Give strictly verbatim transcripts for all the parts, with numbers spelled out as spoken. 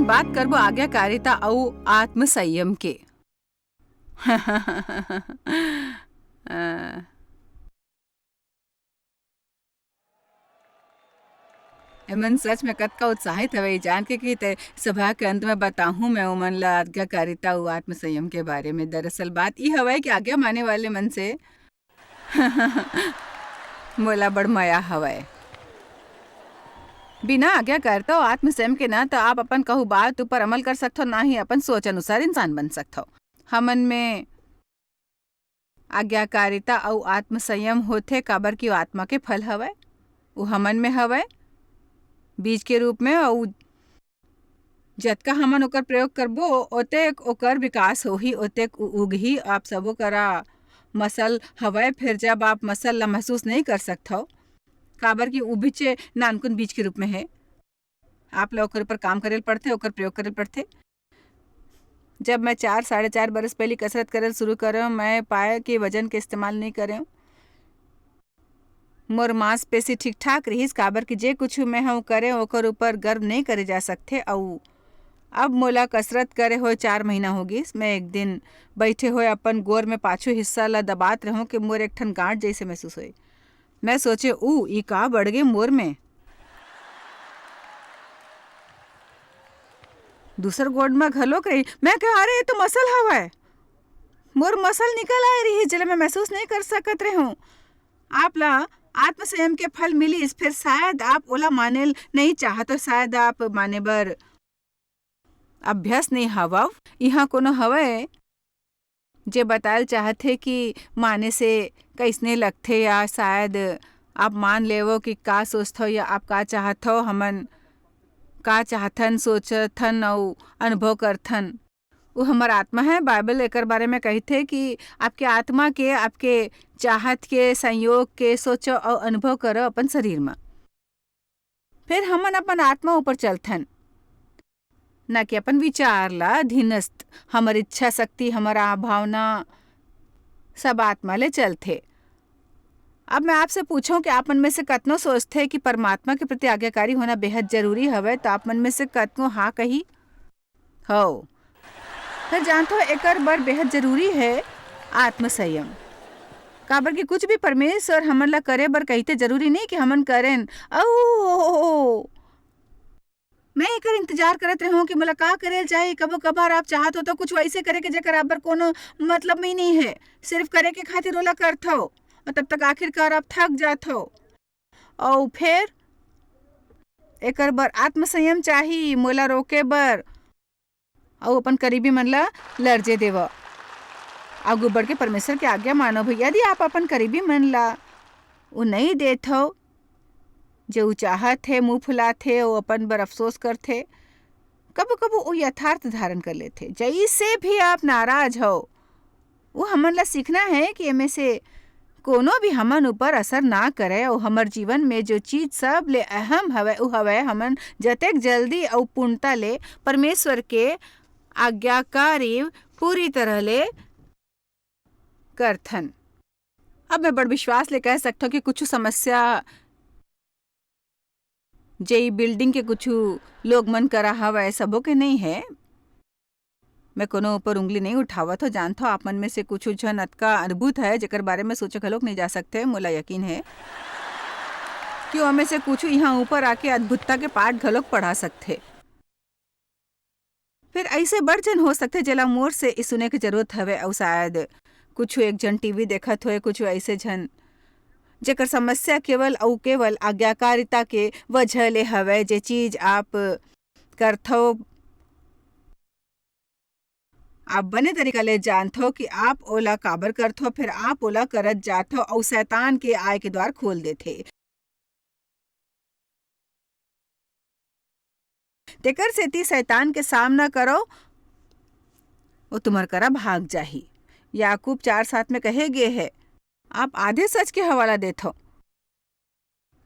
बात करबो आज्ञाकारिता अउ आत्मसंयम के। अ, एमन सच में कतका उत्साहित हवय, ये जान के कि ते सभा के अंत में बताहूं मैं ओमन ला आज्ञाकारिता अउ आत्मसंयम के बारे में। दरअसल बात ई हवय कि आज्ञा माने वाले मन से मोला बड़ मया हवय। बिना आज्ञाकारिता अउ आत्मसंयम के ना तो आप अपन कहू बात ऊपर अमल कर सकथो, ना ही अपन सोच अनुसार इंसान बन सकथो। हमन में आज्ञाकारिता अउ आत्मसंयम होथे, काबर कि वो आत्मा के फल हवय, वो हमन में हवय, बीज के रूप में। अउ जतका हमन ओकर प्रयोग करबो, ओतेक ओकर विकास होही, ओतेक उ उगही। आप सबो करा मसल हवय, फिर जब आप मसल ला महसूस नहीं कर सकथव, काबर कि वो बीचे नानकुन बीज के रूप में है, आप ला ओकर ऊपर काम करे ल पड़थे, ओकर प्रयोग करे ल पड़थे। जब मैं चार, साढ़े चार बरस पहिली कसरत करे ल शुरू करेंव, मैं पाए के वजन के इस्तेमाल नइ करेंव। मोर मांसपेशी ठीक-ठाक रिहिस, काबर कि जे कुछु मैं ह करेंव, ओकर ऊपर गर्व नइ करे जा सकथे। अउ अब मोला कसरत करे होए चार महीना हो गिस। मैं एक दिन बइठे होए अपन गोड़ में पाछू हिस्सा ल दबात रहेंव कि मोर एक ठन गांठ जइसे महसूस होए। मैं सोचेंव, "ऊ, ई का बढ़ गे मोर में?" दूसर गोड़ में घलोक रही। मैं कहेंव, "अरे, ये तो मसल हवय।" मोर मसल निकल आए रिहिस, जेला मैं महसूस नइ कर सकत रहेंव। आप ला आत्मसंयम के फल मिलिस, फिर शायद आप ओला माने ल नइ चाहत हो, शायद आप माने बर अभ्यस्त नइ हवव। इहाँ कोनो हवय, जे बताए ल चाहत हे कि माने से कइसने लगथे, या शायद आप मान लेवव कि का सोचथव या आप का चाहत हव, हमन का चाहथन, सोचथन अउ अनुभव करथन। वो हमर आत्मा है। बाइबल एकर बारे में कहिथे कि आपके आत्मा के, आपके चाहत के, संयोग के सोचो अउ अनुभव करो अपन शरीर में। फिर हमन अपन आत्मा ऊपर चलथन, ना कि अपन विचार ला, अधीनस्थ, हमर इच्छा शक्ति, हमर आ-, भावना, सब आत्मा ले चलथे। अब मैं आपसे पूछूं कि आप मन में से कतनो सोचथे कि परमात्मा के प्रति आज्ञाकारी होना बेहद जरूरी हवय, तो आप मन में से कतनो हाँ कही? हव। फिर जानथो, एकर बर बेहद जरूरी है आत्मसंयम। काबर कि कुछ भी परमेश्वर हमन ला करे बर कहिथे, जरूरी नहीं कि हमन करेन। अऊ मैं एकर इंतजार करत रहूं कि मोला का करे ल चाही। कभो कभार आप चाहत हो तो कुछ वैसे करे के जेकर आप बर कोनो मतलब ही नहीं है, सिर्फ करे के खातिर ओला करथव, और तब तक आखिरकार आप थक जाथव। अऊ फेर एकर बर आत्मसंयम चाही, मोला रोके बर, अऊ अपन करीबी मन ला लरजे देव। आगू बढ़ के परमेश्वर के आज्ञा मानो भी। यदि आप अपन करीबी मन ला उ नहीं देत हव, जे उ चाहत हे, मुंह फुलात हे, वो अपन बर अफसोस करथे, कभू-कभू वो यथार्थ धारण कर लेथे। जैसे भी आप नाराज हो, वो हमन ला सीखना है कि एमे से कोनो भी हमन ऊपर असर ना करे। अउ हमर जीवन में जो चीज सबले अहम हवय, वो हवय हमन जतेक जल्दी अउ पूर्णता ले परमेश्वर के आज्ञाकारी पूरी तरह ले करथन। अब मैं बड़ विश्वास ले कह सकथव कि कुछ समस्या जे ई बिल्डिंग के कुछ लोग मन करा हवय, सबो के नहीं है। मैं कोनो ऊपर उंगली नहीं उठावत हो। जानथो, आप मन में से कुछ झन अतका अद्भुत है, जेकर बारे में सोचे घलोक नहीं जा सकते। मोला यकीन है कि ओमे से कुछ यहाँ ऊपर आके अद्भुतता के पाठ घलोक पढ़ा सकथे। फिर ऐसे बड़ झन हो सकथे, जेला मोर से ई सुने के जरूरत हवे, अउ शायद कुछ एक झन टीवी देखत होए, कुछ ऐसे झन, जेकर समस्या केवल अउ केवल आज्ञाकारिता के वजह ले हवे। जे चीज आप करथो, आप बने तरीका ले जानथो कि आप ओला काबर करथो, फिर आप ओला करत जाथो, अउ शैतान के आय के द्वार खोल देथे। तेकर सेती शैतान के सामना करो, वो तुम्हर करा भाग जाही। याकूब चार सात में कहे गे है, आप आधे सच के हवाला देथो।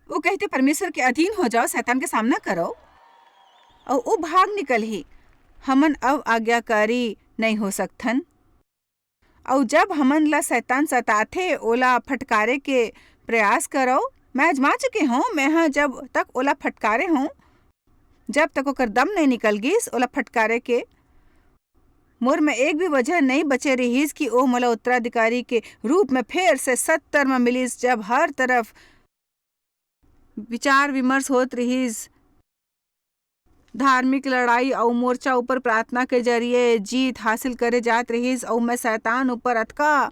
वो कहते, "परमेश्वर के अधीन हो जाओ, शैतान के सामना करो, अउ वो भाग निकलही।" हमन अव आज्ञाकारी नहीं हो सकथन। अउ जब हमन ला शैतान सताथे, ओला फटकारे के प्रयास करो। मैं आजमा चुके हूँ, मैं ह जब तक ओला फटकारे हूँ, जब तक ओकर दम नइ निकल गिस, ओला फटकारे के मोर में एक भी वजह नइ बचे रिहिस कि ओ मोला उत्तराधिकारी के रूप में फेर से सत्तर में मिलिस, जब हर तरफ विचार विमर्श होत रिहिस, धार्मिक लड़ाई अउ मोर्चा ऊपर प्रार्थना के जरिए जीत हासिल करे जात रिहिस, अउ मैं शैतान ऊपर अतका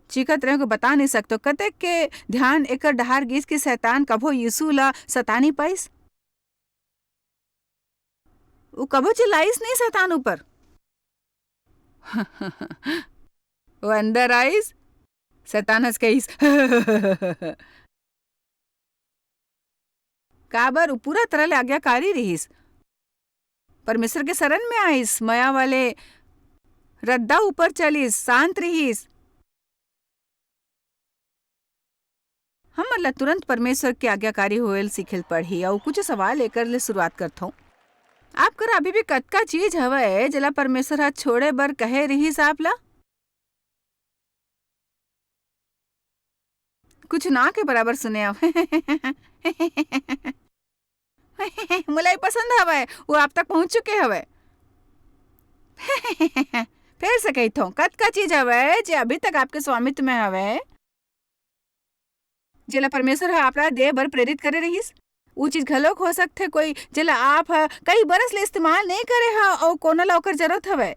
चीखत रहेंव कि बता नइ सकतों। कतेक के ध्यान एकर डहार गिस कि शैतान कभो यीशु ला सता नइ पाइस। वो कभो चिल्लाइस नइ शैतान ऊपर। वो अंदर आइस, शैतान हंस के आइस। काबर वो पूरा तरह ले आज्ञाकारी रिहिस, परमेश्वर के शरण में आइस, मया वाले रद्दा ऊपर चलिस, शांत रिहिस। हमन ला तुरंत परमेश्वर के आज्ञाकारी होएल सीखेल पड़ही अउ कुछ सवाल एकर ले शुरुआत करथों। आप करा अभी भी कतका चीज हवय जेला परमेश्वर ह छोड़े बर कहे रिहिस आप ला? कुछ ना के बराबर सुने आप। मोला ये पसंद हवय, वो आप तक पहुंच चुके हवय। फेर से कहिथों, कतका चीज हवय जे अभी तक आपके स्वामित्व में हवय, जेला परमेश्वर ह आप ला दे बर प्रेरित करे रहिस। वो चीज घलोक हो सकथे कोई जेला आप ह कई बरस ले इस्तेमाल नइ करे ह अउ कोनो ला ओकर जरूरत हवय।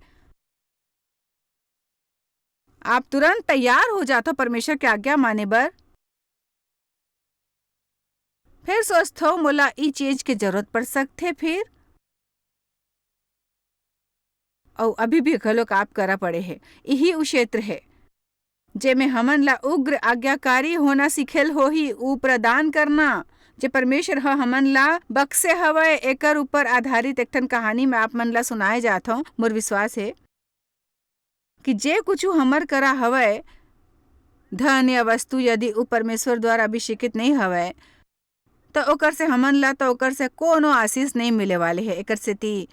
आप तुरंत तैयार हो जाथो परमेश्वर के आज्ञा माने बर। फिर सोचथो, मोला ई चीज के जरूरत पड़ सकथे फिर। अउ अभी भी घलोक आप करा पड़े हे। इही उ क्षेत्र हे, जेमे हमन ला उग्र आज्ञाकारी होना सिखेल होही, उ प्रदान करना, जे परमेश्वर ह हमन ला बक्से हवय, एकर ऊपर आधारित एक ठन कहानी मैं आप मन ला सुनाए जात हौं। मोर विश्वास हे कि जे कुछु हमर करा हवय, धन या वस्तु, यदि उ परमेश्वर द्वारा अभिषेकित नइ हवय, त ओकर से हमन ला त ओकर से कोनो आशीष नइ मिले वाले हे। एकर सेती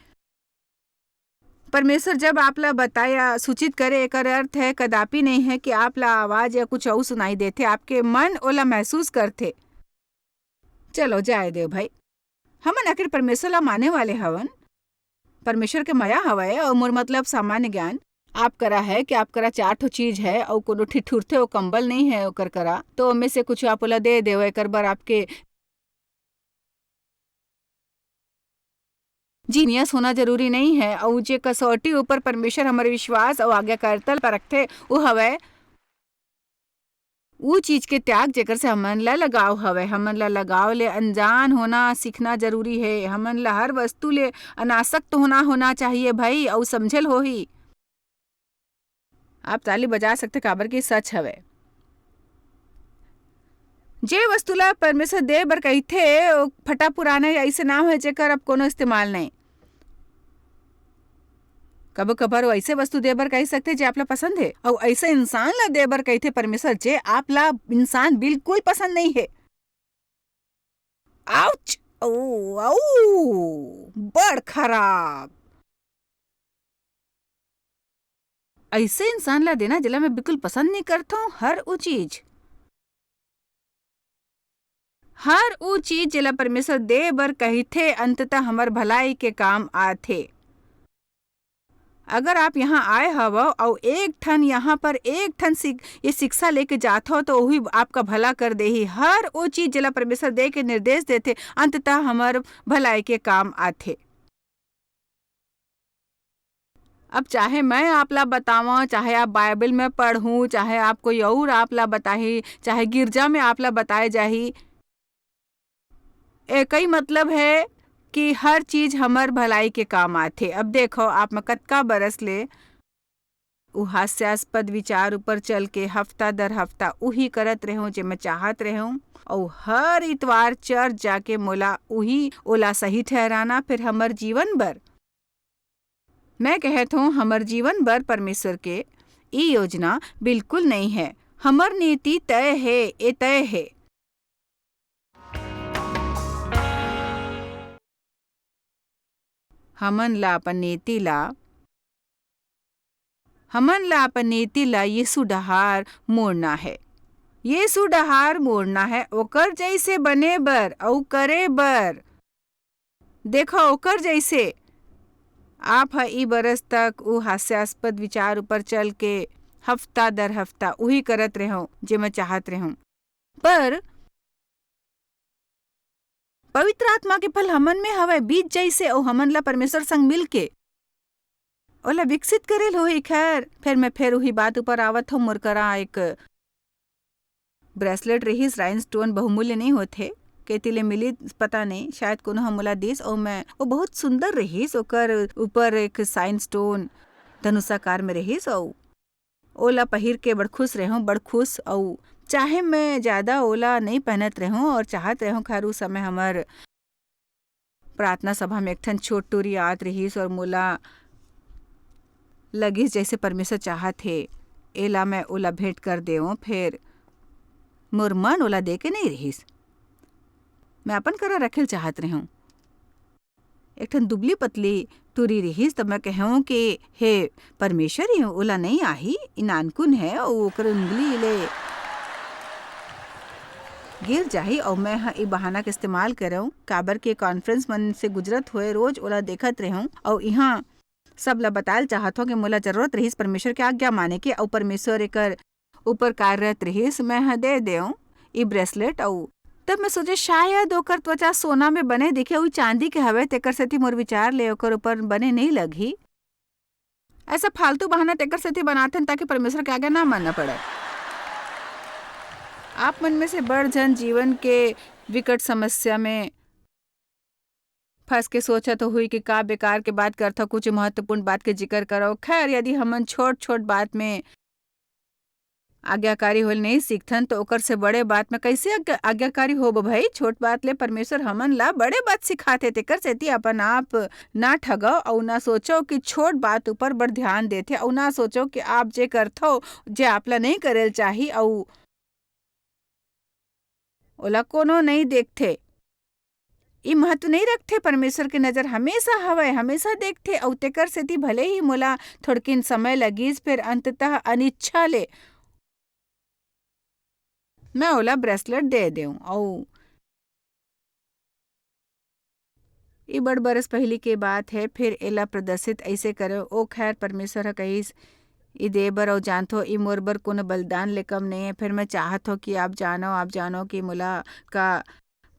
परमेश्वर जब आप ला बताए या सूचित करे, एकर अर्थ हे कदापि नइ हे कि आप ला आवाज या कुछ अउ सुनाई देथे, आपके मन ओला महसूस करथे। चलो, जाए देव भाई, हमन आखिर परमेश्वर ला माने वाले हवन। परमेश्वर के मया हवय, अउ मोर मतलब सामान्य ज्ञान। आप करा है कि आप करा चार ठो चीज है, अउ कोनो ठिठुरथे, ओ कंबल नइ है ओकर करा, तो ओमे से कुछ आप ओला दे देव। एकर बर आपके जीनियस होना जरूरी नइ है, अउ जे कसौटी ऊपर परमेश्वर हमर विश्वास अउ आज्ञाकारिता ल परखथे, वो हवय उ चीज के त्याग, जेकर से हमन ला लगाव हवय। हमन ला लगाव ले अनजान होना सीखना जरूरी हे। हमन ला हर वस्तु ले अनासक्त होना, होना चाहिए भाई, अउ समझेल होही। आप ताली बजा सकथे, काबर कि सच हवय। जे वस्तु ला परमेश्वर दे बर कहिथे, ओ फटा पुराना या अइसे ना होय, जेकर अब कोनो इस्तेमाल नइ। कभो कभार वो अइसे वस्तु दे बर कहि सकथे, जे आप ला पसंद हे, अउ अइसे इंसान ला दे बर कहिथे परमेश्वर, जे आप ला इंसान बिल्कुल पसंद नइ हे। आउच! ओ, अऊ, बड़ खराब। अइसे इंसान ला देना, जेला मैं बिल्कुल पसंद नइ करथौं, हर वो चीज। हर वो चीज, जेला परमेश्वर दे बर कहिथे, अंततः हमर भलाई के काम आथे। अगर आप यहाँ आए हवव अउ एक ठन यहाँ पर एक ठन सिक-, ये शिक्षा लेके जाथव, तो वही आपका भला कर देही। हर वो चीज, जेला परमेश्वर दे के निर्देश देथे, अंततः हमर भलाई के काम आथे। अब चाहे मैं आप ला बतावं, चाहे आप बाइबल में पढ़हूं, चाहे आप कोई और आप ला बताही, चाहे गिरजा में आप ला बताए जाही, एकई मतलब है कि हर चीज हमर भलाई के काम आथे। अब देखो, आप में कतका बरस ले उ हास्यास्पद विचार ऊपर चल के हफ्ता दर हफ्ता उही करत रहेंव, जे मैं चाहत रहेंव, अउ हर इतवार चर्च जाके मोला उही ओला सही ठहराना, फिर हमर जीवन बर। मैं कहत हूँ, हमर जीवन बर परमेश्वर के ई योजना बिल्कुल नई है। हमर नीति तय है, ए तय है। हमन ला अपन नीति ला, हमन ला अपन नीति ला यीशु डहार मोड़ना है। यीशु डहार मोड़ना है, ओकर जैसे बने बर अउ करे बर। देखो, ओकर जैसे आप ह ई बरस तक उ हास्यास्पद विचार ऊपर चल के हफ्ता दर हफ्ता उही करत रहेंव, जे मैं चाहत रहेंव। पर पवित्र आत्मा के फल हमन में हवय, बीज जैसे, अउ हमन ला परमेश्वर संग मिलके ओला विकसित करे ल होही। खैर, फेर मैं फेर उही बात ऊपर आवत हूँ। मोर करा एक ब्रेसलेट रहिस, rhinestone बहुमूल्य नहीं होथे, केती ले मिलिस पता नहीं, शायद कोनो ह मोला दिस, अउ मैं, वो बहुत सुंदर रहिस, ओकर ऊपर एक साइन स्टोन धनुषाकार में रहिस, अउ ओला पहिर के बड़ खुश रहेंव, बड़ खुश। अउ चाहे मैं ज्यादा ओला नहीं पहनत रहेंव अउ चाहत रहेंव, खैर, उस समय हमर प्रार्थना सभा में एक ठन छोट टूरी आत रहिस अउ मोला लगिस जैसे परमेश्वर चाहत हे, एला मैं ओला भेंट कर देवं। फेर मोर मन ओला दे के नहीं रहिस, मैं अपन करा रखे ल चाहत रहेंव। एक ठन दुबली पतली टूरी रिहिस, त मैं कहेंव कि हे परमेश्वर, ये ओला नइ आही, ई नानकुन हे, अउ ओकर उंगली ले गिर जाही, अउ मैं ह ई बहाना के इस्तेमाल करेंव, काबर के कॉन्फ्रेंस मन से गुजरत होए रोज ओला देखत रहेंव, अउ इहाँ सब ला बताए ल चाहत हों कि मोला जरूरत रिहिस परमेश्वर के आज्ञा माने के, अउ परमेश्वर एकर ऊपर कार्यरत रिहिस, मैं ह दे देंव ई ब्रेसलेट। अउ तब मैं सोचे, शायद ओकर त्वचा सोना में बने दिखे, अउ चांदी के हवे, तेकर सेती मोर विचार ले ओकर ऊपर बने नइ लगही। ऐसा फालतू बहाना तेकर सेती बनाथन, ताकि परमेश्वर के आज्ञा ना मानना पड़े। आप मन में से बड़ झन जीवन के विकट समस्या में फंस के सोचत होही कि का बेकार के बात करथव, कुछ महत्वपूर्ण बात के जिक्र करव। खैर, यदि हमन छोट-छोट बात में आज्ञाकारी होल नहीं सीखथन, तो ओकर से बड़े बात में कैसे आज्ञा-, आज्ञाकारी होब भाई? छोट बात ले परमेश्वर हमन ला बड़े बात सिखाथे, तेकर सेती अपन आप ना ठगव अउ ना सोचव कि छोट बात ऊपर बड़ ध्यान देथे, अउ ना सोचव कि आप जे करथव, जे आप ला नहीं करेल चाही, अउ ओला कोनो नइ देखथे। ई महत्व नइ रखथे। परमेश्वर के नजर हमेशा हवय, हमेशा देखथे, अउ तेकर सेती भले ही मोला थोड़किन समय लगिस, फेर अंततः अनिच्छा ले मैं ओला ब्रेसलेट दे देंव। अउ ई बड़ बरस पहिली के बात हे, फेर एला प्रदर्शित अइसे करेंव। ओ खैर, परमेश्वर ह कहिस, "ई दे बर अउ जानथो, ई मोर बर कोनो बलिदान ले कम नइ हे।" फेर मैं चाहत हों कि आप जानो, आप जानो कि मोला का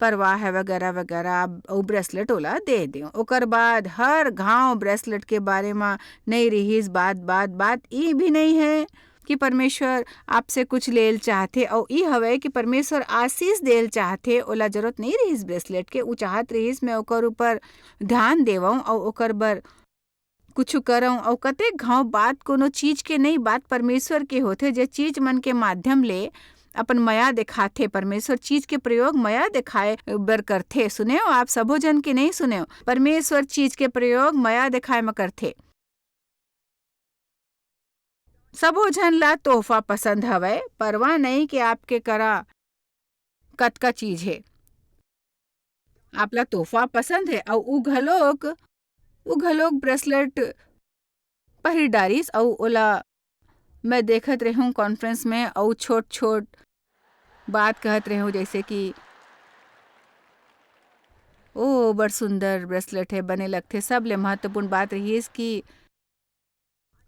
परवाह हे वगैरह वगैरह, अउ ब्रेसलेट ओला दे देंव। ओकर बाद हर घांव ब्रेसलेट के बारे म नइ रिहिस बात, बात, बात ई भी नइ हे कि परमेश्वर आपसे कुछ लेल चाहथे, अउ ई हवय कि परमेश्वर आशीष देल चाहथे। ओला जरूरत नइ रिहिस ब्रेसलेट के, उ चाहत रिहिस मैं ओकर ऊपर ध्यान देवंव अउ ओकर बर कुछु करंव। अउ कतेक घांव बात कोनो चीज के नइ, बात परमेश्वर के होथे, जे चीज मन के माध्यम ले अपन मया देखाथे। परमेश्वर चीज के प्रयोग मया देखाए बर करथे। सुनेव, आप सबो झन के नइ सुनेव, परमेश्वर चीज के प्रयोग मया देखाए म करथे। सबो झन ला तोहफा पसंद हवय, परवाह नइ के आपके करा कतका चीज हे। आप ला तोहफा पसंद हे, अउ उ घलोक, उ घलोक ब्रेसलेट पहिर डारिस, अउ ओला मैं देखत रेहेंव कॉन्फ्रेंस में, अउ छोट-छोट बात कहत रेहेंव, जैसे कि, "ओ, बड़ सुंदर ब्रेसलेट हे, बने लगथे।" सबले महत्वपूर्ण बात रहिस कि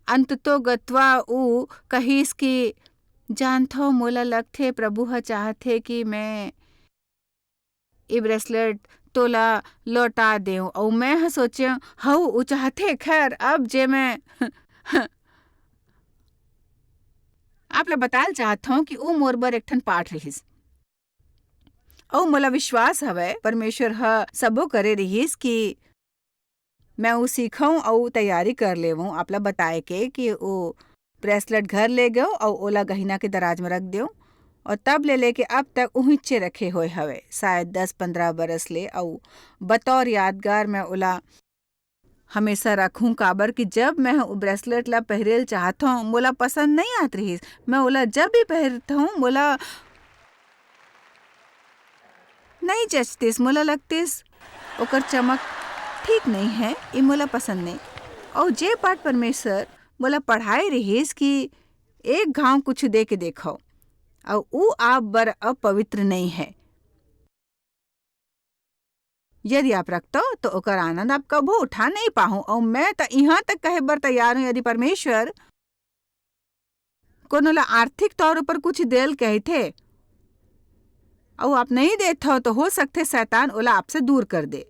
अंततोगत्वा ऊ कहिस कि, "जानथव, मोला लगथे, प्रभु ह चाहथे कि मैं ए ब्रेसलेट तोला लौटा देंव।" अउ मैं ह सोचेंव, "हऊ, ऊ चाहथे।" खैर, अब जे मैं आप ला बताल चाहत हंव कि ऊ मोर बर एक ठन पाठ रिहिस। अउ मोला विश्वास हवय, परमेश्वर ह सबो करे रिहिस कि मैं ऊ सीखंव अउ तैयारी कर लेवंव, आप ला बताए के कि ओ ब्रेसलेट घर ले गेंव अउ ओला गहिना के दराज म रख देंव। अउ तब ले लेके अब तक उहिंचे रखे होए हवय, शायद दस पंद्रह बरस ले, अउ बतौर यादगार मैं ओला हमेशा रखहूं, काबर कि जब मैं ओ ब्रेसलेट ला पहिरे ल चाहत हंव, मोला पसंद नइ आत रिहिस। मैं ओला जब भी पहिरत हंव, मोला नइ जचतिस, मोला लगतिस, "ओकर चमक ठीक नइ हे, ए मोला पसंद नइ।" अउ जे पाठ परमेश्वर मोला पढ़ाए रिहिस कि एक घांव कुछु दे के देखव, अउ ऊ आप बर अपवित्र नइ हे। यदि आप रखतो, तो ओकर आनंद आप कभू उठा नहीं पाहू। अउ मैं त इहाँ तक कहे बर तैयार हूँ, यदि परमेश्वर कोनो ला आर्थिक तौर ऊपर कुछ देल कहिथे, अउ आप नहीं देथव, तो हो सकथे शैतान ओला आपसे दूर कर दे।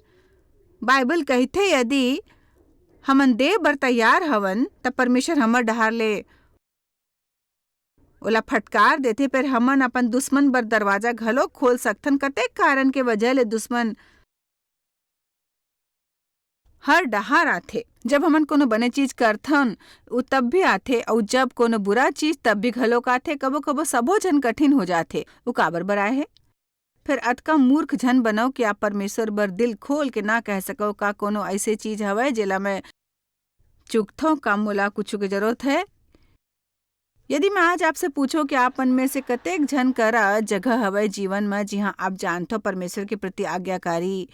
बाइबल कहिथे, यदि हमन दे बर तैयार हवन, त परमेश्वर हमर डहार ले ओला फटकार देथे, फेर हमन अपन दुश्मन बर दरवाजा घलो खोल सकथन। कतेक कारण के वजह ले दुश्मन हर डहार आथे। जब हमन कोनो बने चीज करथन, उ तब भी आथे, अउ जब कोनो बुरा चीज, तब भी घलोक आथे। कभो-कभो सबो झन कठिन हो जाथे। उ काबर बर आए हे? फेर अतका मूर्ख झन बनव कि आप परमेश्वर बर दिल खोल के ना कह सकव। का कोनो अइसे चीज हवय, जेला मैं चुकथों? का मोला कुछु के जरूरत है? यदि मैं आज आपसे पूछों कि आप मन में से कतेक झन करा जगह हवय जीवन म, जिहां आप जानथव परमेश्वर के प्रति आज्ञाकारी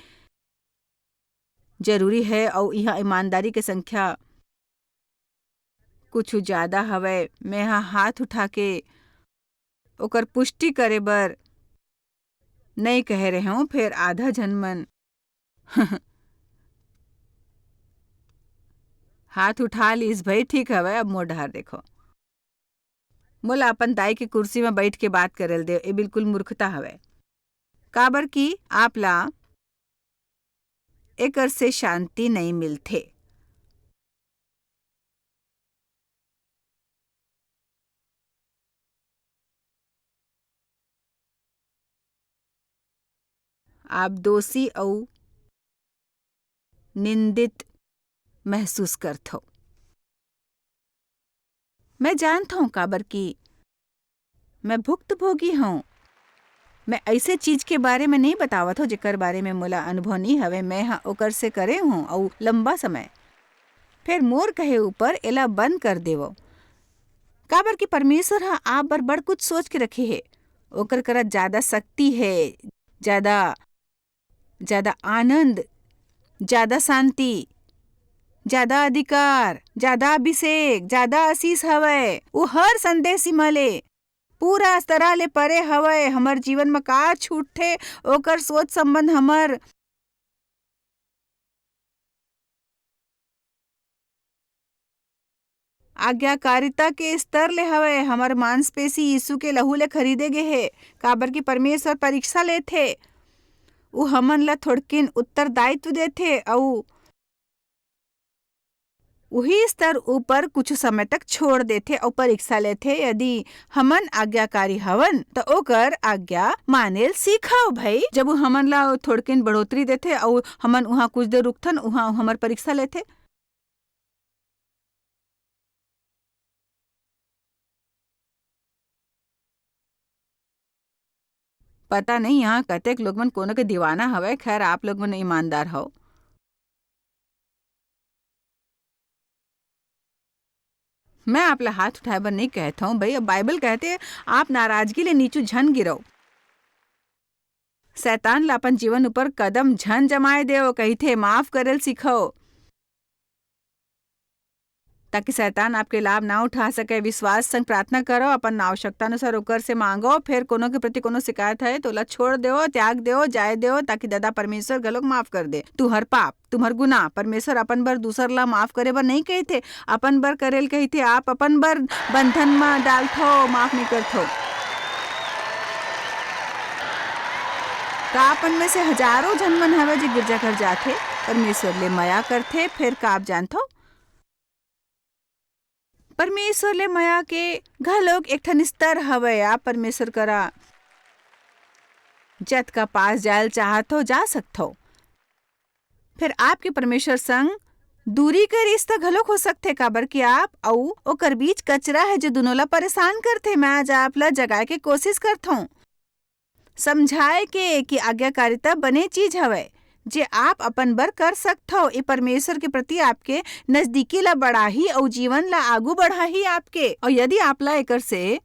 जरूरी है, अउ इहां ईमानदारी के संख्या कुछु ज्यादा हवय, मैं हा हाथ उठा के ओकर पुष्टि करे बर नई कहे रहे हूं। फेर आधा झन मन हाथ उठा लीस, भाई ठीक हवय, अब मोर डहार देखो। मोला अपन दाई के कुर्सी म बैठ के बात करे ल देव, ए बिल्कुल मूर्खता हवय। काबर कि आप ला एकर से शांति नई मिलथे। आप दोषी अउ निंदित महसूस करथव। मैं जानथव, काबर कि मैं भुक्तभोगी हूं। मैं ऐसे चीज के बारे में नहीं बतावत हूं, जेकर बारे में मोला अनुभव नहीं हवे। मैं हा ओकर से करे हूं अउ लंबा समय। फेर मोर कहे ऊपर एला बंद कर देवो, काबर कि परमेश्वर हा आप बर बड़ कुछ सोच के रखे हे। ओकर करा ज्यादा शक्ति हे, ज्यादा, ज्यादा आनंद, ज्यादा शांति, ज्यादा अधिकार, ज्यादा अभिषेक, ज्यादा आशीष हवय। वो हर संदेश सीमा ले पूरा तरह ले परे हवय। हमर जीवन म का छूटथे, ओकर सोच संबंध हमर आज्ञाकारिता के स्तर ले हवय। हमर मांसपेशी यीशु के लहू ले खरीदे गे हे, काबर कि परमेश्वर परीक्षा लेथे। उ हमन ला थोड़किन उत्तरदायित्व देथे अउ उही स्तर ऊपर कुछ समय तक छोड़ देथे अउ परीक्षा लेथे। यदि हमन आज्ञाकारी हवन, त ओकर आज्ञा मानेल सीखव भई। जब उ हमन ला थोड़किन बढ़ोतरी देथे अउ हमन उहाँ कुछ देर रुकथन, उहाँ हमर परीक्षा लेथे। पता नहीं यहाँ कतेक लोग मन कोनो के दीवाना हवय। खैर, आप लोग मन ईमानदार हव। मैं आप ला हाथ उठाए बर नहीं कहत हूँ भई, बाइबल कहते, "आप नाराजगी ले नीचू झन गिरव।" शैतान ला अपन जीवन ऊपर कदम झन जमाए देव, कहिथे, माफ करेल सीखव, ताकि शैतान आपके लाभ ना उठा सके। विश्वास संग प्रार्थना करो, अपन आवश्यकता अनुसार ओकर से मांगो। फेर कोनो के प्रति कोनो शिकायत है, तो ओला छोड़ देव, त्याग देव, जाए देव, ताकि दादा परमेश्वर घलोक माफ कर दे तुहर पाप। तुम्हर गुनाह। परमेश्वर अपन बर दूसर ला माफ करे बर नहीं कहिथे, अपन बर करेल कहिथे। आप अपन बर बंधन म डालथो, माफ नहीं करथो। का अपन में से हजारों झन मन हवे जे गिरजाघर जाथे, परमेश्वर ले मया करथे, फेर का आप जानथो? परमेश्वर ले मया के घलोक एक ठन स्तर हवय। आप परमेश्वर करा जतका पास जायल चाहत हो, जा सकथो। फेर आपके परमेश्वर संग दूरी के रिश्ता घलोक हो सकथे, काबर कि आप अऊ ओकर बीच कचरा हे, जो दुनों ला परेशान करथे। मैं आज आप ला जगाए के कोशिश करथों, समझाए के कि आज्ञाकारिता बने चीज हवय। जे आप अपन बर कर सकथव, ए परमेश्वर के प्रति आपके नजदीकी ला बढ़ाही अऊ जीवन ला आगू बढ़ाही आपके। अऊ यदि आप ला एकर से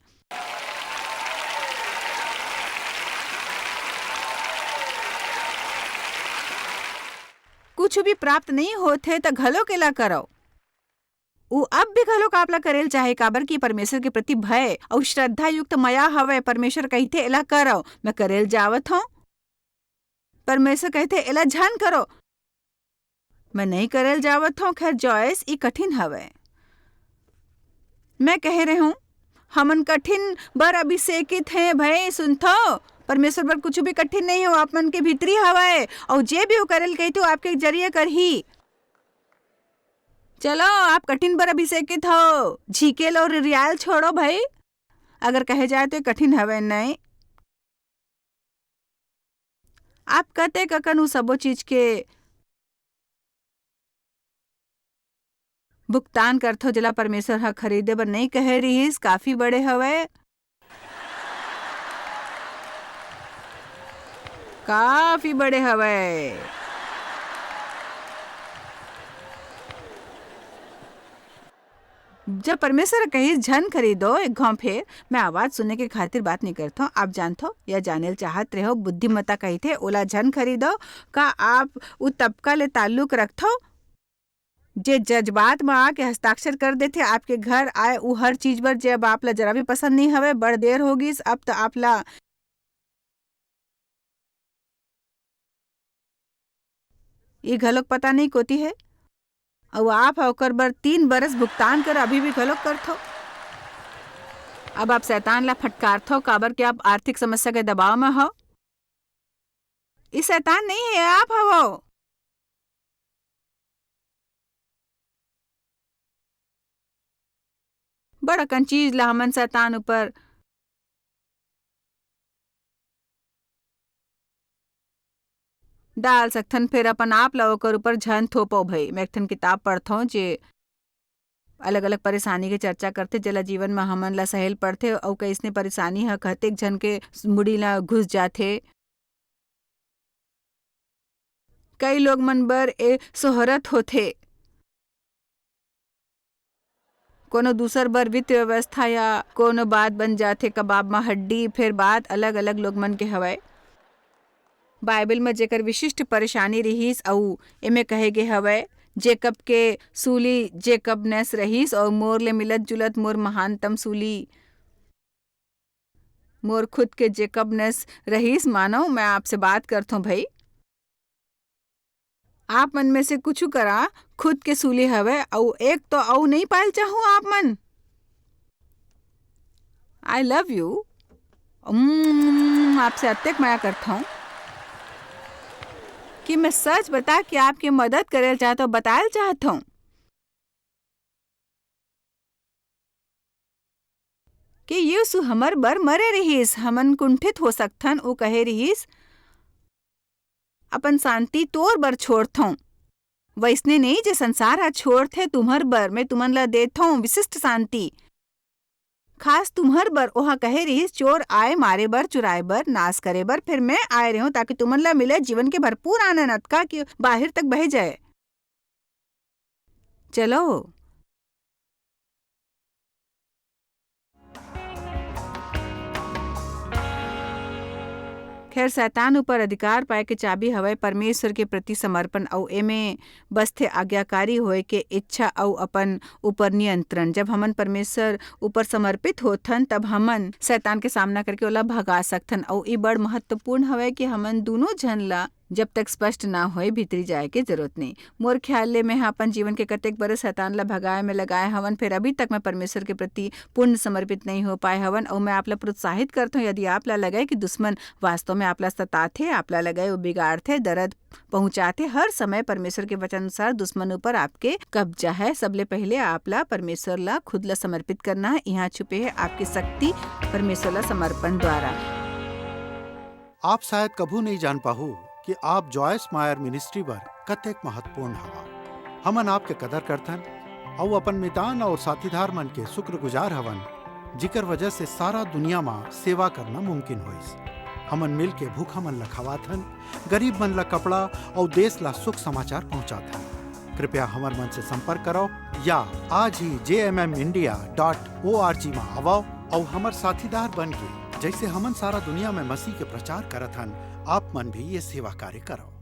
कुछ भी प्राप्त नहीं होत हे, त घलो के ला करव। उ अब भी घलोक आप ला करेल चाहे, काबर कि परमेश्वर के प्रति भय अऊ श्रद्धा युक्त मया हवय। परमेश्वर कहिथे, "एला करव।" मैं करेल जावत हंव। परमेश्वर कहिथे, "एला झन करो।" मैं नइ करल जावत हंव। खैर, जॉयस, ई कठिन हवय। मैं कहे रेहेंव, हमन कठिन बर अभिषेकित हें भई, सुनथव? परमेश्वर बर कुछू भी कठिन नइ हे, वो आप मन के भीतरी हवय, अऊ जे भी वो करे ल कहिथे, वो आपके जरिए करही। चलो, आप कठिन बर अभिषेकित हव, झिकेल अऊ रिरियाल छोड़ो भई। अगर कहे जाए तो ये कठिन हवय, नइ? आप कतेक अकन उ सबो चीज के भुगतान करथव, जेला परमेश्वर ह खरीदे बर नइ कहे रिहिस? काफी बड़े हवय, काफी बड़े हवय। जब परमेश्वर ह कहिस, "झन खरीदो," एक घांव फेर मैं आवाज सुने के खातिर बात नइ करथंव। आप जानथव या जाने ल चाहत रेहो, बुद्धिमत्ता कहिथे, ओला झन खरीदो। का आप उ तबका ले ताल्लुक रखथव, जे जज्बात म आके हस्ताक्षर कर देथे, आपके घर आए उ हर चीज बर, जे अब आप ला जरा भी पसंद नइ हवय, बड़ देर हो गिस, अब त आप ला ये घलोक पता नइ कोती हे, अउ आप ह ओकर बर तीन बरस भुगतान कर अभी भी घलोक करथव। अब आप शैतान ला फटकारथव, काबर कि आप आर्थिक समस्या के दबाव म हव। ई शैतान नइ हे, आप हवव। बड़ अकन चीज ला हमन शैतान ऊपर डाल सकथन, फेर अपन आप ला ओकर ऊपर झन थोपव भई। मैं एक ठन किताब पढ़थंव, जे अलग-अलग परेशानी के चर्चा करथे, जेला जीवन म हमन ला सहेल पड़थे, अउ कइसने परेशानी ह कतेक झन के मुड़ी ला घुस जाथे। कई लोग मन बर ए शोहरत होथे, कोनो दूसर बर वित्त व्यवस्था या कोनो बात बन जाथे, कबाब म हड्डी, फेर बात अलग-अलग लोग मन के हवय। बाइबल म जेकर विशिष्ट परेशानी रिहिस, अऊ एमे कहे गे हवय, "जेकब के सूली जेकबनेस रहिस, अऊ मोर ले मिलत-जुलत मोर महानतम सूली मोर खुद के जेकबनेस रहिस।" मानव, मैं आपसे बात करथंव भई। आप मन में से कुछु करा खुद के सूली हवय, अऊ एक तो अऊ नइ पायल चाहू आप मन। I love you। उम्म, आपसे अतेक मया करथंव कि मैं सच बता के आपके मदद करे ल चाहत हंव, बताए ल चाहत हंव कि यीशु हमर बर मरे रिहिस, हमन कुंठित हो सकथन। वो कहे रिहिस, "अपन शांति तोर बर छोड़थंव, वइसने नइ जे संसार ह छोड़थे तुम्हर बर, मैं तुमन ला देथंव विशिष्ट शांति।" खास तुम्हर बर ओहा कहे रिहिस, "चोर आए मारे बर, चुराए बर, नाश करे बर, फेर मैं आए रेहेंव ताकि तुमन ला मिले जीवन के भरपूर आनंद, अतका कि बाहिर तक बहे जाए।" चलो। खैर, शैतान ऊपर अधिकार पाए के चाबी हवय परमेश्वर के प्रति समर्पण, अउ एमे बसथे आज्ञाकारी होए के इच्छा अउ अपन ऊपर नियंत्रण। जब हमन परमेश्वर ऊपर समर्पित होथन, तब हमन शैतान के सामना करके ओला भगा सकथन। अउ ई बड़ महत्वपूर्ण हवय कि हमन दूनों झन ला जब तक स्पष्ट ना होए, भीतरी जाए के जरूरत नहीं। मोर ख्याल ले, मैं ह अपन जीवन के कतेक बरस शैतान ला भगाए में लगाए हवन, फेर अभी तक मैं परमेश्वर के प्रति पूर्ण समर्पित नहीं हो पाए हवन। अउ मैं आप ला प्रोत्साहित करथंव, यदि आप ला लगे कि दुश्मन वास्तव में आप ला सताथे, आप ला लगे वो बिगाड़थे, दर्द पहुंचाथे, हर समय परमेश्वर के वचन अनुसार दुश्मन ऊपर आपके कब्जा है। सबले पहले आप ला परमेश्वर ला खुद ला समर्पित करना है। यहाँ छुपे है आपकी शक्ति परमेश्वर ला समर्पण द्वारा। आप शायद कभू नहीं जान पाहू कि आप जॉयस मायर मिनिस्ट्री बर कतेक महत्वपूर्ण हवा। हमन आपके कदर करथन अउ अपन मितान अउ साथीदार मन के शुक्रगुजार हवन, जिकर वजह से सारा दुनिया म सेवा करना मुमकिन होइस। हमन मिल के भूखा मन ल खवाथन, गरीब मन ल कपड़ा अउ देश ल सुख समाचार पहुंचाथन। कृपया हमर मन से संपर्क करव या आज ही J M M India dot O R G म आवव अउ हमर साथीदार बन के, जइसे हमन सारा दुनिया में मसीह के प्रचार करत हन, आप मन भी ये सेवा कार्य करव।